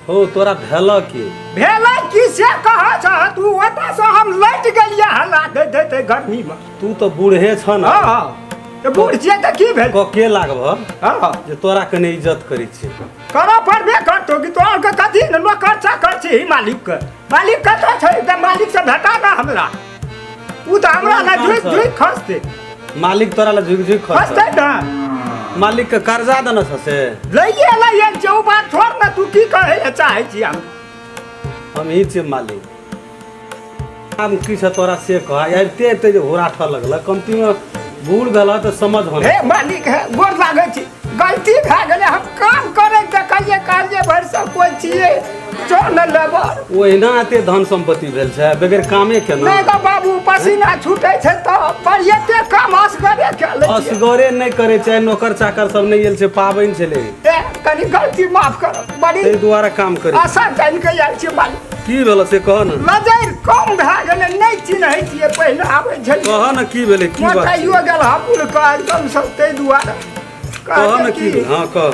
हो तोरा भेल की? भेलै की से कहै छह तू? ओतऽसँ हम लटि गेलियै हल्ला दैत दैत गर्मीमे। तू तऽ बूढ़े छ ने। हँ, तऽ बूढ़ छियै तऽ की भेल? के लागब हँ जे तोरा कने इज्जत करै छियै? करऽ पड़बे करतौ कि तोहर के कथी ने नौकर चाकर छी मालिकके। मालिक कतऽ छै? तऽ मालिकसँ भेटा ने हमरा। ओ तऽ हमरा लए झुकि झुकि खसतै। मालिक तोरा लए झुकि झुकि खसतै ने। मालिक के कर्जा देने छ से? लैए लैए छै। ओ बात छोड़ ने, तू की कहै लए चाहै छी? हम हम ही छियै मालिक। हम की छ तोरा से कह, आबिते आबिते जे होराठऽ लगल, कमतीमे बूढ़ भेल तऽ समझ होना। हे मालिक, हे गोर लागै छी, गलती भए गेलै। हम काम करैत देखलियै, कहलियै भरि सब कोइ छियै चल ने लेबर। ओहिना एते धन सम्पत्ति भेल छै बगैर कामे केना? नहि गो बाबू, पसीना छूटै छै तऽ पर एते काम असगरे कए लै छियै। असगरे नहि करै छै, नौकर चाकर सब नहि आयल छै, पाबनि छलै। ए कनि गलती माफ कर बड़ी ताहि दुआरे काम करै। आशा जानि कऽ आयल छियै मालिक। की भेल से कह ने। नजरि कम भए गेलै, नहि चिन्है छियै, पहिने आबै छलियै। कह ने की भेलै, की बात छै? मोटाइयो गेल हपुल कऽ एकदम सब, ताहि दुआरे कह ने। कहलियै की कि भेल? हँ कह।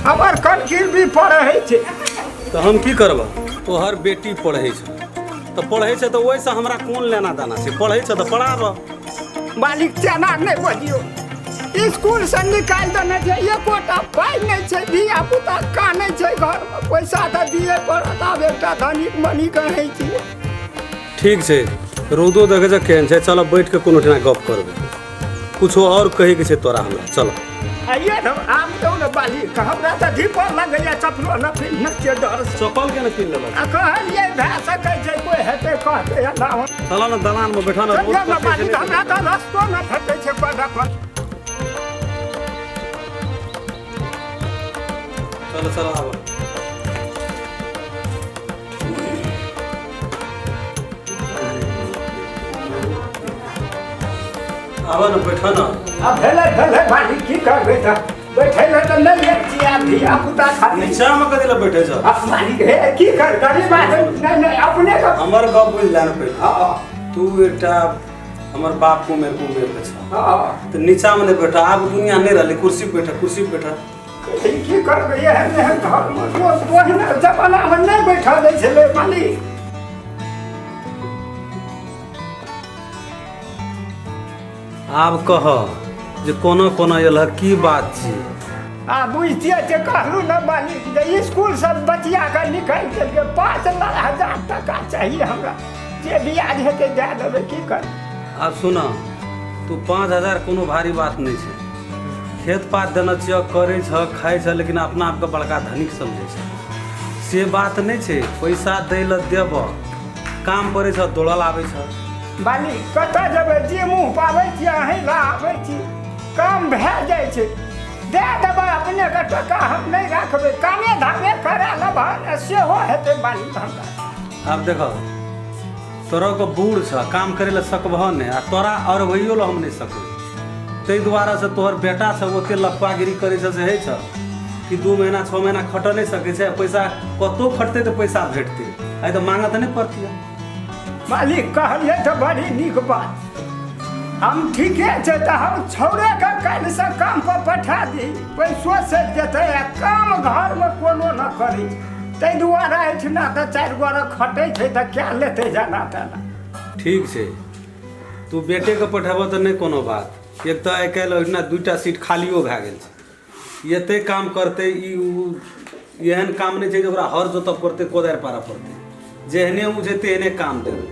हमर कनखिर भी पढ़ै छै। तऽ हम की करबह? तोहर बेटी पढ़ै छै तऽ पढ़ै छै, तऽ ओहिसँ हमरा कोन लेना देना छै? पढ़ै छै तऽ पढ़ाबह। मालिक, तेना नहि बजियौ। स्कूलसँ निकालि देने छै, एकोटा पाइ नहि छै, धिया पुता कानै छै घरमे, पैसा तऽ दिए पड़त। आब एकटा धनिक मनिक अहीं छियै। ठीक छै, रौदो देखै छै केहन छै। चल बैठ कऽ कोनो ठिना गप करबै, कुछो आओर कहैके छै तोरा हमरा, चल। आइए ने, आम दौ ने मालिक, हमरा तऽ धीपल लगैया, चपलो न पिन्हने छियै डर से। चप्पल के ने पिन्ह लेलक? आ कहलियै भए सकै छै कोइ हेतै कहतै एना। चल ने दलानमे बैठऽ ने। चलियौ ने मालिक, हमरा तऽ रस्तो न भेटै छै पढ़क। चल चल आब। आब ने, बैठ ने। आ भेलै भेलै मालिक, की करबै तऽ बैठै लए तऽ नहि जाइ छी आब, धिया पुता खातिर। नीचामे कथी लए बैठे छ? आ मालिक, हे की कर, गरीब आदमी नहि नहि अपने के हमर गप बुझि ले ने पहिले। हँ। तू एकटा हमर बाप को मेरे को मेरे के छ हँ। तऽ नीचामे नहि बैठ, आब दुनिया नहि रहलै। कुर्सी पर बैठ, कुर्सी पर बैठ। की करबै, एहन एहन घरमे ओहिना जमानामे नहि बैठल दै छलै मालिक। आब कह जे कोना कोना एलह, की बात छी? आ बुझतियै जे कहलहुँ ने मालिक जे इसकुल सब बचियाके निकालि देलकै। 5 लाख हजार टाका चाहिए हमरा, जे ब्याज हेतै दए देबै, की करबै? आब सुन तू, 5,000 कोनो भारी बात नहि छै। खेत पात देने छियह, करै छह, खाइ छह, लेकिन अपना आपके बड़का धनिक समझै छ, से बात नहि छै। पैसा दै लए देबह, काम पड़ै छ दौड़ल आबै छ। मालिक, कतऽ जेबै? जे मुँह पाबै छी अहीं लए आबै छी। काम भए जाइ छै, दए देबै अपनेके टका, हम नहि राखबै। कामे धामे करा लेबै ने, सेहो हेतै मालिक हमरा। आब देख, तोरा के बूढ़ छ, काम करै लए सकबह नहि, आ तोरा अरबैयो लए हम नहि सकबै। ताहि दुआरे से तोहर बेटा सब ओते लफागिरी करै छै से होइ छ कि 2 महीना 6 महीना खटऽ नहि सकै छै। पैसा कतहु खटतै तऽ पैसा भेटतै, आइ तऽ मांगऽ तऽ नहि पड़तियै। मालिक, कहलियै तऽ बड़ी नीक बात। हम ठीके छै, तऽ हम छौड़ेके काल्हिसँ काम पर पठा दी, पैसो सधि जेतै। आ काम घरमे कोनो न करै छै, ताहि दुआरे एहिठिना तऽ चारि गोरे खटै छै तऽ कए लेतै जाना तेना। ठीक छै, तू बेटेके पठेबह तऽ नहि कोनो बात। एक तऽ आइ काल्हि ओहिना दूटा सीट खालियो भए गेल छै। एते काम करतै ई ओ, एहन काम नहि छै जे ओकरा हर जोतऽ पड़तै, कोदारि पारऽ पड़तै। जेहने ओ छै तेहने काम देबै।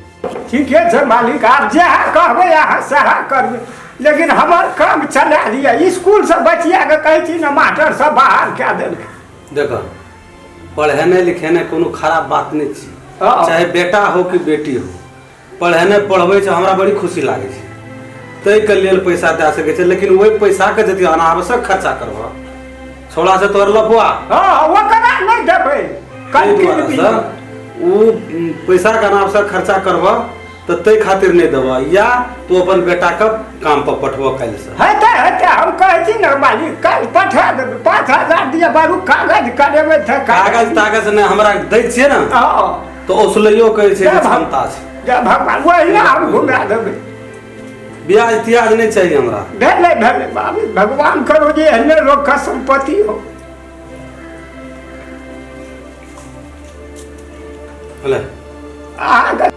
ठीके छै मालिक, आब जएह कहबै अहाँ सएह करबै, लेकिन हमर काम चला लिअ। इसकुलसँ बचियाके कहै छी ने, मास्टर सब बाहर कए देलकै। देख, पढ़ेने लिखेने कोनो खराब बात नहि छै। चाहे बेटा हो कि बेटी हो, पढ़ेने पढ़बै छै, हमरा बड़ी खुशी लागै छै, ताहिके लेल पैसा दए सकै छै। लेकिन ओहि पैसाके यदि अनावश्यक खर्चा करबह, छौड़ा से तोहर लफुआ। हँ, ओकरा नहि देबै। ताहि दुआरे से ओ पैसाके अनावश्यक खर्चा करबह तऽ ताहि खातिर नहि देबह, या तू अपन बेटाके काम पर पठबह काल्हिसँ। हेतै हेतै, हम कहै छी ने मालिक, काल्हि पठा देबै। 5,000 दिअ बारू, कागज करेबै तऽ। कागज तागज नहि, हमरा दै छियै ने तऽ ओसलैयो कहै छै जे क्षमता छै। जय भगवान, ओहिना हम घुमा देबै। ब्याज त्याज नहि चाही हमरा। भेलै भेलै बाबू, भगवान करो जे एहने लोकके सम्पत्ति हो। ले। अहाँके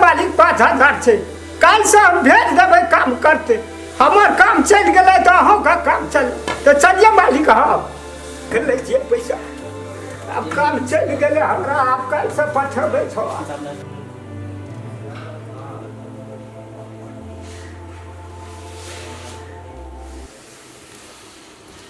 मालिक 5000 छै, काल्हिसँ हम भेज देबै। काम करतै, हमर काम चलि गेलै तऽ अहूँके काम चल तऽ चलिए मालिक। हम लै छियै पैसा, आब काम चलि गेलै हमरा। आब काल्हिसँ पठेबै छौ।